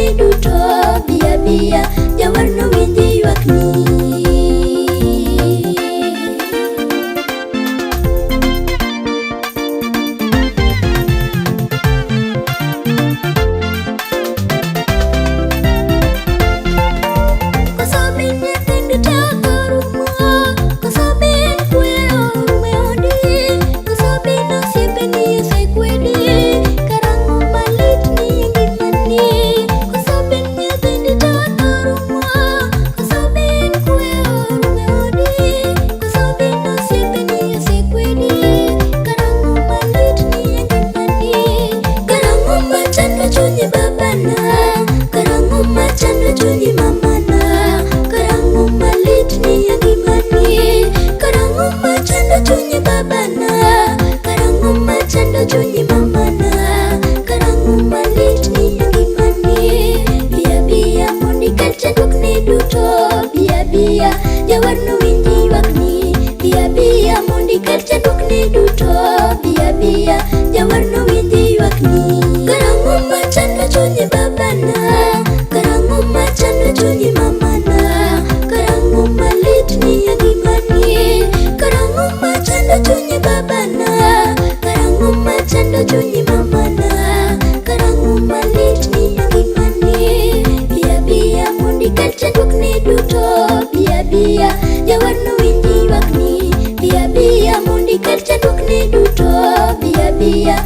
chandruokni duto. Biya biya, jawar nowinji ywakni. Koso bin nyithindi te orumo, koso bin kwe orumo e odi, koso bin osiepeni osekwedi, karang'o malit ni e ngimani. Koso bin nyithindi te orumo, koso bin kwe orumo e odi, koso bin osiepeni osekwedi, karang'o malit ni e ngimani. Karang'o machando chunyi babana, karang'o machando chunyi mamana, karang'o malit ni e ngimani. Karang'o machando chunyi babana, karang'o machando chunyi mamana, karang'o malit ni e ngimani. Biya biya mondo ikel chandruokni duto. Biya biya, jawar nowinji ywakni. Biya biya mondo ikel chandruokni duto. Biya biya, jawar nowinji ywakni. Karang'o machando chunyi babana, karang'o machando chunyi mamana, karang'o malit ni e ngimani. Karang'o machando chunyi babana, karang'o machando chunyi mamana, karang'o malit ni e ngimani. Biya biya mondo ikel chandruokni duto. Biya biya, jawar nowinji ywakni. Biya biya mondo ikel chandruokni duto. Biya biya,